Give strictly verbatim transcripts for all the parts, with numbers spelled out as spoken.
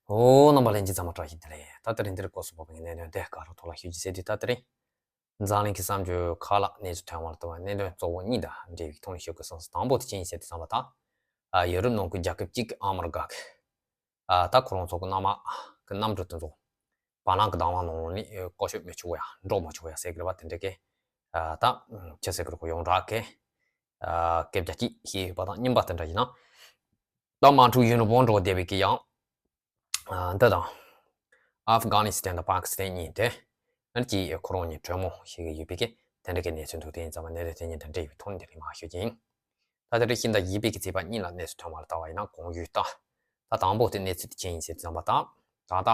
ཨོ། རྣམ་པ་ལྷན་རྒྱས་ཚང་མ་བཀྲ་ཤིས་བདེ་ལེགས། ད་དེ་རིང་འདིར་སྐོར་སུ་བབས་པའི་གནད་དོན་དེ་ག་རུ་ཐོག་ལ་ཞུ་རྒྱུ་ཟེར་དུས། ད་དེ་རིང་འཛམ་གླིང་གི་གསར་འགྱུར་ཁག་ལ་གནས་ཚུལ་ཐོན་པར་བལྟ་བ། གནད་དོན་གཙོ་བོ་གཉིས་དང་འབྲེལ་བའི་ཐོག་ནས་ཞུ་དགོས་བསམ་སོང་། དང་པོ་དེ་ཅི་ཡིན་ཟེར་དུས་ཙམ་པ། ད་ཡོ་རོབ་ནང་གི་རྒྱལ་ཁབ་གཅིག་གིས་ཨ་མི་རི་ཀ་གི་ད་ཁོ་རང་ཚོ་གི་གནམ་དམག་གི་གནམ་གྲུ་དེ་ཚོ་བ་ལང་གི་བདག་དབང་ནང་ལོགས་ནས་བཀོལ་སྤྱོད་མི་ཆོག་ཡ། འགྲོ་མི་ཆོག་ཡ་ཟེར་གི་རེད་པ། དེ་འདྲ་གི་ད་ཅི་ཟེར་གི་རེད། ཁོ་ཡོངས་གྲགས་གི་སྐད་ཆ་གཅིག་བཤད་ཡོད་པ་དང་། གཉིས་པ་དེ་འདྲ་ཡིན་ན། ད་དམག་འཁྲུག་ཡུན་རིང་པོ་འགྲོ་བསྡད་པའི་གི་ཡང་འདི་དང་ཨབ་གྷ་ནི་སི་ཐན་དང་པ་ཀི་སི་ཐན་གཉིས་དེ་ཨ་ནི་ཅིག་ཁོ་རང་གཉིས་གྲོས་མོལ་བྱེད་ཀྱི་ཡོད་པའི་གི་དེ་འདྲ་གི་གནས་ཚུལ་འདུག། དེ་ཡིན་ཙང་མ་གནད་དོན་དེ་གཉིས་དང་འབྲེལ་བའི་ཐོག་ནས་དེ་རིང་མར་ཞུ་རྒྱུ་ཡིན། ད་དེ་རིང་ཤིང་རྟ་བཞི་པའི་གི་ཚེས་པ་གཉིས་ལ་གནས་ཚུལ་ཐོན་པར་བལྟ་བ་ཡིན་ན། གོང་ཞུས་ལྟར་ད་དང་པོ་དེ་གནས་ཚུལ་དེ་ཅི་ཡིན་ཟེར་དུས་ཙམ་པ། ད་ད་ལྟ་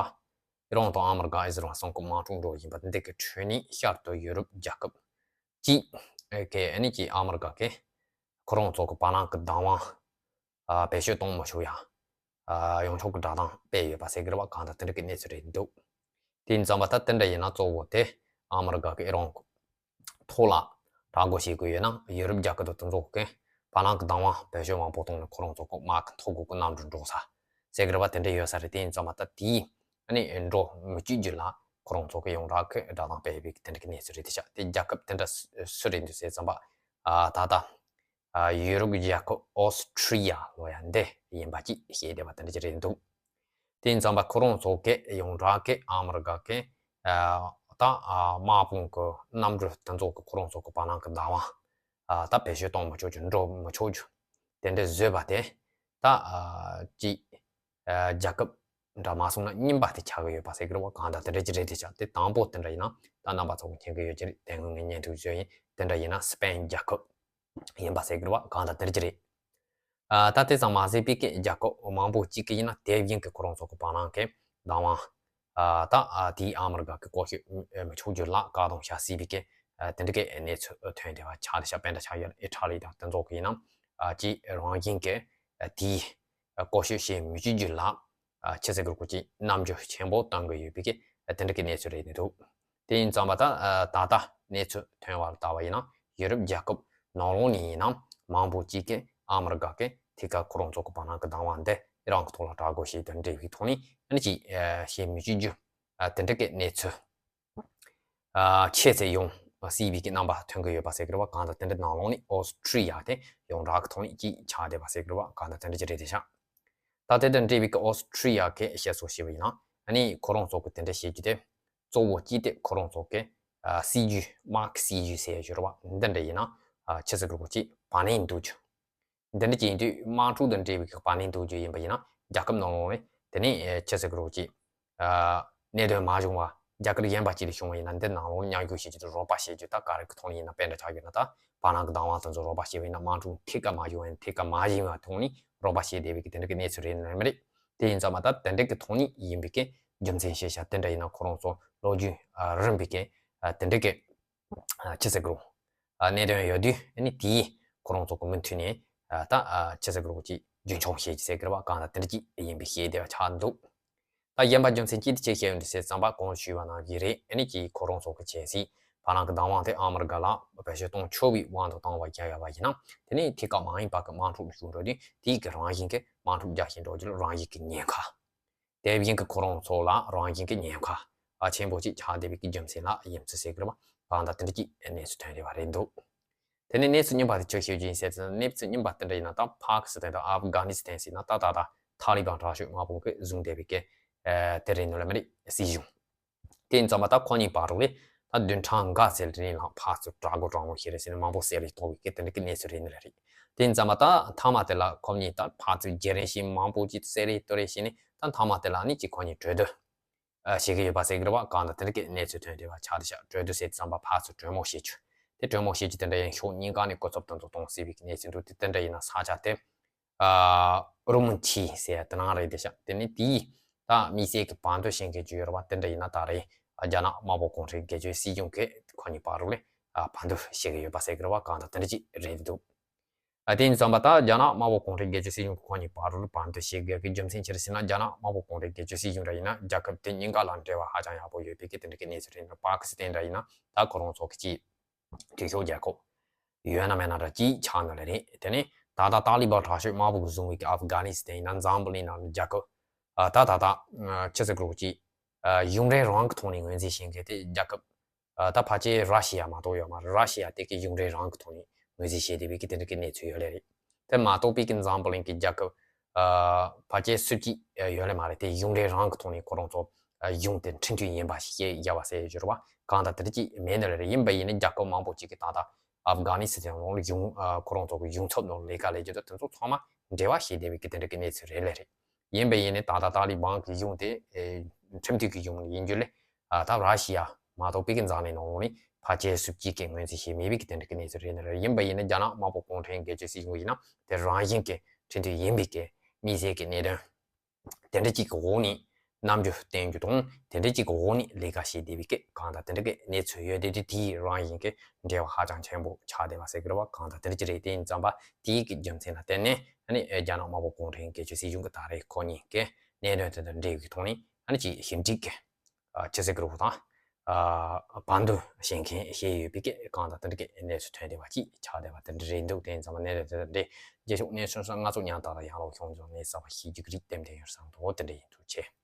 ཨི་རན་དང་ཨ་མི་རི་ཀ་ཨི་ཟི་རལ་གསུམ་གི་དམག་འཁྲུག་འགྲོ་བཞིན་པ་འདི་གི་ཁྲོད་ནས་ཤར་དུ་ཡོ་རོབ་རྒྱལ་ཁབ་གཅིག་གིས་ཨ་ནི་ཅིག་ཨ་མི་རི་ཀ་གི་ཁོ་རང་ཚོ་གི་བ་ལང་གི་བདག་དབང་ཨ་བེད་སྤྱོད་གཏོང་མི་ཆོག་ཡ། ཨ་ཡོང་ཆོག་གི་བསྒྲགས་གཏམ་སྤེལ་ཡོད་པ་ཟེར་གི་རེད་པ། གང་ལྟར་དེ་འདྲ་གི་གནས་ཚུལ་རེད་འདུག། དེ་ཡིན་ཙང་མ་ད་དེ་འདྲ་ཡིན་ན་གཙོ་བོ་དེ་ཨ་མི་རི་ཀ་གི་ཨི་རན་གི་ཐོག་ལ་དྲག་རྒོལ་བྱེད་དགོས་ཡོད་ན། ཡོ་རོབ་རྒྱལ་ཁབ་དེ་ཚོ་གི་བ་ལང་གི་བདག་དབང་བེད་སྤྱོད་མང་པོ་གཏོང་ནས་ཁོ་རང་ཚོ་གི་དམག་གི་མཐོ་སྒང་གི་གནམ་གྲུ་འགྲོ་ས་ཟེར་གི་རེད་པ། དེ་འདྲ་ཡོད་ས་རེད། དེ་ཡིན་ཙང་མ་ད་དེའི་ཨ་ནི་འགྲོ་མི་བཅུག་རྒྱུ་ལ་ཁོ་རང་ཚོ་གི་ཡོངས་གྲགས་གི་བསྒྲགས་གཏམ་སྤེལ་ཡོད་པའི་དེ་འདྲ་གི་གནས་ཚུལ་རེད། དེ་ཤག། དེ་རྒྱལ་ཁབ་དེ་འདྲ་སུ་རེད་འདུག་ཟེར་ཙམ་པ། ཨ་ད་ལྟ་ཨ་ཡུ་རོབ་ཀྱི་རྒྱལ་ཁབ་ཨོ་སི་ཁྲི་ཡ་ལོ་ཡ་འདི་ཡིན་པ་ཅིག་བཤད་བསྡད་པ་དེ་འདྲ་ཅིག་རེད་འདུག། དེ་ཡིན་ཙང་མ་ཁོ་རང་ཚོ་གི་ཡོངས་གྲགས་ཀྱི་ཨ་མི་རི་ཀ་གི་ཨ་ད་ཨ་དམག་དཔུང་གི་གནམ་གྲུ་དེ་ཚོ་གི་ཁོ་རང་ཚོ་གི་བ་ལང་གི་བདག་དབང་ཨ་ད་བེད་སྤྱོད་གཏོང་མི་ཆོག་རྒྱུ། འགྲོ་མི་ཆོག་རྒྱུ་དེ་འདྲ་བཟོས་པ་དེ། ད་ཨ་ཅིག་ཨ་རྒྱལ་ཁབ་འདྲ་མ་སོང་ན་གཉིས་པ་དེ་ཆགས་ཀྱི་ཡོད་པ་ཟེར་གི་རེད་པ། གང་ལྟར་དེ་འདྲ་ཅིག་རེད། དེ་ཤག། དེ་དང་པོ་དེ་འདྲ་ཡིན་ན། ད་རྣམ་པ་ཚོ་གི་མཁྱེན་གི་ཡོད་ཀྱི་རེད། དེ་སྔོན་ངས་བརྙན་ཐུང་བཟོས་ཡིན། དེ་འདྲ་ཡིན་ན་སི་པེན་རྒྱལ་ཁབ་ཡིན་པ་ཟེར་གི་རེད་པ། གང་ལྟར་དེ་འདྲ་ཅིག་རེད། ཨ་ད་དེ་ཙམ་མ་ཟད་པའི་གི་རྒྱལ་ཁབ་མང་པོ་ཅིག་གི་ཡིན་ན་དེ་བཞིན་གི་ཁོ་རང་ཚོ་གི་བ་ལང་གི་བདག་དབང་ཨ་ད་ཨ་དེའི་ཨ་མི་རི་ཀ་གི་བཀོལ་སྤྱོད་མི་ཆོག་རྒྱུ་ལ་བཀག་སྡོམ་བྱ་སྲིད་པའི་གི་ཨ་དེ་འདྲ་གི་གནས་ཚུལ་ཐོན་བསྡད་པ་ཆགས། དེ་ཤག། སྤེན་པ་ཆགས་ཡོད། ཨི་ཊ་ལི་དང་དེ་ཚོ་གི་ཡིན་ན་ཨ་ཅིག་རང་བཞིན་གི་ཨ་དེའི་ཨ་བཀོལ་སྤྱོད་བྱེད་མི་བཅུག་རྒྱུ་ལ་ཨ་ཅི་ཟེར་གི་རེད། ཁོ་ཅིག་རྣམ་འགྱུར་ཆེན་པོ་སྟོན་གི་ཡོད་པའི་གི་ཨ་དེ་འདྲ་གི་གནས་ཚུལ་རེད་འདུག། དེ་ཡིན་ཙང་མ་ད་ཨ་ད་ལྟ་གནས་ཚུལ་ཐོན་པར་བལྟ་བ་ཡིན་ན། ཡུ་རོབ་རྒྱལ་ཁབ་ནང་ལོགས་ནས་ཡིན་ན་མང་པོ་ཅིག་གིས་ཨ་མི་རི་ཀ་གི་ཐད་ཀར་ཁོ་རང་ཚོ་གི་བ་ལང་གི་བདག་དབང་འདི་ཨི་རན་གི་ཐོག་ལ་དྲག་རྒོལ་བྱས་དང་འབྲེལ་བའི་ཐོག་ནས་ཨ་ནི་ཅིག་ཨ་བྱེད་མི་བཅུག་རྒྱུ་ཨ་དེ་འདྲ་གི་གནས་ཚུལ་ཨ་ཆེ་ཙམ་ཡོང་སྲིད་པའི་གི་རྣམ་པ་ཐོན་གི་ཡོད་པ་ཟེར་གི་རེད་པ། གང་ལྟར་དེ་འདྲ་ནང་ལོགས་ནས་ཨོ་སི་ཁྲི་ཡ་དེ་ཡོངས་གྲགས་གི་ཐོག་ནས་ཅིག་ཆགས་བསྡད་པ་ཟེར་གི་རེད་པ། གང་ལྟར་དེ་འདྲ་ཅིག་རེད། དེ་ཤག། ད་དེ་དང་འབྲེལ་བའི་གི་ཨོ་སི་ཁྲི་ཡ་གི་བཤད་སྲོལ་ཞིག་ཡིན་ན། ཨ་ནི་ཁོ་རང་ཚོ་གི་དེ་འདྲ་བྱེད་རྒྱུ་དེ་གཙོ་བོ་གཅིག་དེ་ཁོ་རང་ཚོ་གི་ཨ་སྲིད་ཇུས། དམག་གི་སྲིད་ཇུས་ཟེར་ཡ་ཞིག་རེད་པ། འདི་འདྲ་ཡིན་ན་ཨ་ཅི་ཟེར་གི་རེད། ཁོ་ཅིག་བར་ལེན་འདུག་རྒྱུ། འདི་འདྲ་ཅིག་ཡིན་དུས་དམག་འཁྲུག་དང་འབྲེལ་བའི་གི་བར་ལེན་འདུག་རྒྱུ་ཡིན་པ་ཡིན་ན། རྒྱལ་ཁབ་ནང་ལོགས་ནས་དེ་ནས་ཨ་ཅི་ཟེར་གི་རེད། ཁོ་ཅིག་ཨ་གནད་དོན་མ་བྱུང་བ་རྒྱ་གར་གཞན་པ་ཅིག་ལ་བྱུང་བ་ཡིན་ན། འདི་ནང་ལོགས་མཉམ་ཞུགས་བྱེད་རྒྱུ་དང་རོགས་པ་བྱེད་རྒྱུ། ད་ག་རེ་གི་ཐོག་ནས་ཡིན་ན། དཔེ་འདྲ་ཆགས་ཡོད་ན། ད་བ་ལང་གི་བདག་དབང་དེ་ཚོ་རོགས་པ་བྱེད་པ་ཡིན་ན། དམག་འཁྲུག་ཐད་ཀར་མ་བྱུང་བ་ཡིན་ན། ཐད་ཀར་མ་བྱུང་བའི་ཐོག་ནས་རོགས་པ་བྱེད་བསྡད་པའི་གི་དེ་འདྲ་གི་གནས་ཚུལ་རེད་ནི་མ་རེད། དེ་ཡིན་ཙང་མ་ད་དེ་འདྲ་གི་ཐོག་ནས་ཡིན་པའི་གི་རྒྱུ་མཚན་བཤད་བྱ་དེ་འདྲ་ཡིན་ན། ཁོ་རང་ཚོ་ལོ་རྒྱུས་ཨ་རིང་པའི་གི་ཨ་དེ་འདྲ་གི་ཨ་ཅི་ཟེར་གི་རེད། ཨ་གནད་དོན་ཡོད་དུས་ཨ་ནི་དེས་ཁོ་རང་ཚོ་གི་མུ་མཐུད་ནས་ཨ་ད་ཨ་ཅི་ཟེར་གི་རེད། ཁོ་ཅིག་རྒྱུན་འཁྱོངས་བྱེད་ཀྱི་ཟེར་གི་རེད་པ། གང་ལྟར་དེ་འདྲ་ཅིག་ཡིན་པའི་ཤེས་བདེ་བ་ཆགས་འདུག། ད་གཞན་པ་རྒྱུ་མཚན་ཅི་ཐད་བཤད་ཡོད་འདུག་ཟེར་ཙམ་པ། གོང་ཞུས་པ་ནང་བཞིན་རེད། ཨ་ནི་ཅིག་ཁོ་རང་ཚོ་གི་ཆབ་སྲིད་བ་ལང་གི་བདག་དབང་དེ་ཨ་མི་རི་ཀ་ལ་བེད་སྤྱོད་གཏོང་ཆོག་པའི་དབང་དུ་བཏང་བ་བརྒྱབ་ཡོད་པ་ཡིན་ན། དེ་ནས་ཐད་ཀར་མ་ཡིན་པ་གི་དམག་འཁྲུག་ལ་ཞུགས་འགྲོ་དུས་དེའི་གི་རང་བཞིན་གི་དམག་འཁྲུག་རྒྱག་བཞིན་འགྲོ་རྒྱུ་ལ་རང་བཞིན་གི་ཉེན་ཁ། དེ་བཞིན་གི་ཁོ་རང་ཚོ་ལ་རང་བཞིན་གི་ཉེན་ཁ་ཨ་ཆེན་པོ་ཅིག་ཆགས་བསྡད་པའི་གི་རྒྱུ་མཚན་ལ་ཡིན་ཚུལ་ཟེར་གི་རེད་པ། གང་ལྟར་དེ་འདྲ་ཅིག་གནས་ཚུལ་ཐོན་བསྡད་པ་རེད་འདུག། དེ་ནས་གནས་ཚུལ་རྙིང་པ་དེ་ཅིག་ཞུ་རྒྱུ་ཡིན་ཟེར་ཙང་། གནས་ཚུལ་རྙིང་པ་དེ་འདྲ་ཡིན་ན། ད་པ་ཀི་སི་ཐན་དང་ཨབ་གྷ་ནི་སི་ཐན་ཟེར་ན། ད་ད་ད་ཐ་ལི་བན་དྲག་ཤོས་དམག་དཔུང་གིས་བཟུང་བསྡད་པའི་གི་ཨ་དེ་རེད་ནི་ལ་མ་རེད། སྲིད་གཞུང་། དེ་ཡིན་ཙང་མ་ད་ཁོ་གཉིས་བར་དུ་ལས་ད་བདུན་ཕྲག་འགའ་ཙམ་རིང་ལ་ཕར་ཚུར་དྲག་རྒོལ་དྲག་མོ་ཞིག་རེད་ཟེར་ནས་མང་པོ་བསད་རེས་གཏོང་བའི་གི་དེ་འདྲ་གི་གནས་ཚུལ་རེད་ནི་ལ་རེད། དེ་ཡིན་ཙང་མ་ད་མཐའ་མ་དེ་ལ་ཁོ་གཉིས་ད་ཕར་ཚུར་བརྗེ་རེས་བྱས། མང་པོ་ཅིག་བསད་རེས་གཏོང་རེས་བྱས་ནས། ད་མཐའ་མ་དེ་ལ་ནི་ཅིག་ཁོ་གཉིས་གྲོས་བསྡུར་ཨ་བྱེད་ཀྱི་ཡོད་པ་ཟེར་གི་རེད་པ། གང་ལྟར་དེ་འདྲ་གི་གནས་ཚུལ་ཐོན་བསྡད་པ་ཆགས་བསྡད་ཤག། གྲོས་བསྡུར་ཟེར་དུས་ཙམ་པ་ཕར་ཚུར་གྲོས་མོལ་བྱེད་རྒྱུ། དེ་གྲོས་མོལ་བྱེད་རྒྱུ་དེ་འདྲ་ཡང་ཕྱོགས་གཉིས་ཀ་ནས་གོ་སྐབས་དེ་ཚོ་གཏོང་སྲིད་པའི་གནས་ཚུལ་འདུག། དེ་དེ་འདྲ་ཡིན་ན་ས་ཆ་དེ་ཨ་རུ་མུ་ཆི་ཟེར་དེ་ནང་རེད་བསྡད་ཤག། དེ་ནས་དེའི་ད་དམིགས་བསལ་གྱི་བར་འདུམ་བྱེད་མཁན་ཅིག་ཡོད་རེད་པ། དེ་འདྲ་ཡིན་ན་ད་རེས་ཨ་རྒྱ་ནག་དམར་པོ་གུང་ཁྲན་སྒེར་གཅོད་སྲིད་གཞུང་གིས་ཁོ་གཉིས་བར་དུ་ལས་ཨ་བར་འདུམ་བྱེད་ཀྱི་ཡོད་པ་ཟེར་གི་རེད་པ། གང་ལྟར་དེ་འདྲ་ཅིག་རེད་འདུག། ཨ་དེ་ཡིན་ཙང་མ་ད་རྒྱ་ནག་དམར་པོ་གུང་ཁྲན་སྒེར་གཅོད་སྲིད་གཞུང་གིས་ཁོ་གཉིས་བར་དུ་བར་འདུམ་བྱེད་དགོས་ཀྱི་རྒྱུ་མཚན་ཅི་རེད་ཟེར་ན། རྒྱ་ནག་དམར་པོ་གུང་ཁྲན་སྒེར་གཅོད་སྲིད་གཞུང་འདྲ་ཡིན་ན་རྒྱལ་ཁབ་དེ་གཉིས་ཀ་ལ་འབྲེལ་བ་ཧ་ཅང་ཡག་པོ་ཡོད་པའི་གི་དེ་འདྲ་གི་གནས་ཚུལ་རེད་ནི། པ་ཀི་སི་ཐན་འདྲ་ཡིན་ན་ད་ཁོ་རང་ཚོ་གི་ཅིག་འཐུས་ཤོར་རྒྱལ་ཁབ་ཡོད་ན་མེད་ན་འདྲ་ཅིག་ཆགས་ནི་ལ་རེད། དེ་ནས་ད་ལྟ་ཏཱ་ལི་བན་དྲག་ཤོས་དམར་པོ་གིས་བཟུང་བའི་གི་ཨབ་གྷ་ནི་སི་ཐན་ཡིན་ན་འཛམ་བུ་གླིང་ནང་རྒྱལ་ཁབ་ ཨ་ད་ད་ད་ཨ་ཆི་ཟེར་དགོས་ཀྱི། ཨ་ཡུན་རིང་རིང་གི་ཐོག་ནས་ངོས་འཛིན་བྱེད་མཁན་དེ་རྒྱལ་ཁབ་ཨ་ད་ཕལ་ཆེར་ར་ཤི་ཡ་མ་གཏོགས་ཡོད་མ་རེད། ར་ཤི་ཡ་དེ་གི་ཡུན་རིང་རིང་གི་ཐོག་ནས་ངོས་འཛིན་བྱེད་བསྡད་པའི་གི་དེ་འདྲ་གི་གནས་ཚུལ་ཡོད་ལེ་རེད། དེ་མ་གཏོགས་པའི་གི་འཛམ་བུ་གླིང་གི་རྒྱལ་ཁབ་ཨ་ཕལ་ཆེར་སུམ་ཅུ་ཡོད་ལེ་མ་རེད། དེ་ཡུན་རིང་རིང་གི་ཐོག་ནས་ཁོ་རང་ཚོ་ཨ་གཞུང་དེ་ཁྲིམས་མཐུན་ཡིན་པ་ཞིག་བྱས་བཞག་པ་ཟེར་ཡོད་རེད་བ། གང་ལྟར་དེ་འདྲ་ཅིག་མེད་ནི་ལེ་རེད། ཡིན་པ་ཡིན་ན་རྒྱལ་ཁབ་མང་པོ་ཅིག་གི་ད་ལྟ་ཨབ་གྷ་ནི་སི་ཐན་ནང་ལ་གཞུང་ཨ་ཁོ་རང་ཚོ་གི་གཞུང་ཚབ་ནང་ལས་ཀ་ལས་རྒྱུ་དང་དེ་ཚོ་ཚང་མ་འབྲེལ་བ་བྱས་བསྡད་པའི་གི་དེ་འདྲ་གི་གནས་ཚུལ་རེད་ལེ་རེད། ཡིན་པ་ཡིན་ནའི་ད་ལྟ་ཏཱ་ལི་བན་གྱི་གཞུང་དེ་ཨེ་ཁྲིམས་མཐུན་གྱི་གཞུང་ཡིན་རྒྱུ་ལས་ཨ་ད་ར་ཤི་ཡ་མ་གཏོགས་པའི་གི་འཛམ་གླིང་ནང་ལོགས་ནས་ཕལ་ཆེར་སུམ་ཅུ་གིས་ངོས་འཛིན་བྱས་མེད་པའི་གི་དེ་འདྲ་གི་གནས་ཚུལ་རེད་ནི་རེད། ཡིན་པ་ཡིན་ན་རྒྱ་ནག་དམར་པོ་གུང་ཁྲན་སྒེར་གཅོད་སྲིད་གཞུང་ཡིན་ན་དེ་རང་བཞིན་གྱི་ཁྲིམས་མཐུན་ཡིན་པའི་གི་དམིགས་བསལ་གྱི་གནད་དོན་དེ་འདྲ་ཅིག་གི་འོག་ནས་རྣམ་འགྱུར་བསྟན་རྒྱུ་དང་དེ་འདྲ་ཅིག་གི་འོག་ནས་ལས་ཀ་བྱེད་བསྡད་པའི་སྐད་གང་ལྟར་དེ་འདྲ་གི་གནས་ཚུལ་ཡོད་དེ་དེ་དེའི་རང་བཞིན་གྱི་འབྲེལ་བ་ཧ་ཅང་ཆེན་པོ་ཆགས་བསྡད་པ་ཟེར་གི་རེད་བ། གང་ལྟར་དེ་འདྲ་ཅིག་རེད། དེ་ཡིན་ཙམ་པ་དེའི་གི་རྒྱུ་མཚན་ལ་བརྟེན་ནས་ཨ་ནི་རྒྱ་ནག་དམར་པོ་གུང་ཁྲན་སྒེར་གཅོད་སྲིད་གཞུང་གི་ད་རེས་ཁོ་གཉིས་ཀྱི་གནད་དོན་དེ་དང་འབྲེལ་བའི་ཐོག་ནས་ཨ་ནི་ཅིག་ཞིབ་འཇུག་གི་ཨ་ཆི་ཟེར་གི་རེད་དང་ཨ་བར་འདུམ་བྱེད་མཁན་བྱས་ཡོད་པའི་སྐད་གང་ལྟར་དེ་འདྲ་གི་གནས་ཚུལ་ཐོན་བསྡད་པ་ཅིག་ཆགས་བསྡད་པ་དེ་འདྲ་རེད་འདུག་དེ་ཡིན་ཙམ་པ་གནད་དོན་དེ་དང་འབྲེལ་རྗེས་ཕྱོགས་གནས་ཚུལ་སོགས་ང་ཚོ་ཉམ་ཐག་དང་ཡང་ལོག་ཤོང་ཚོ་ནས་གསར་པ་ཤེས་རྒྱུ་གི་རིགས་ཏན་ཏན་ཡོད་བསམ་འདུག་དེ་འདྲ་ཡིན་འདུག་ཆེ།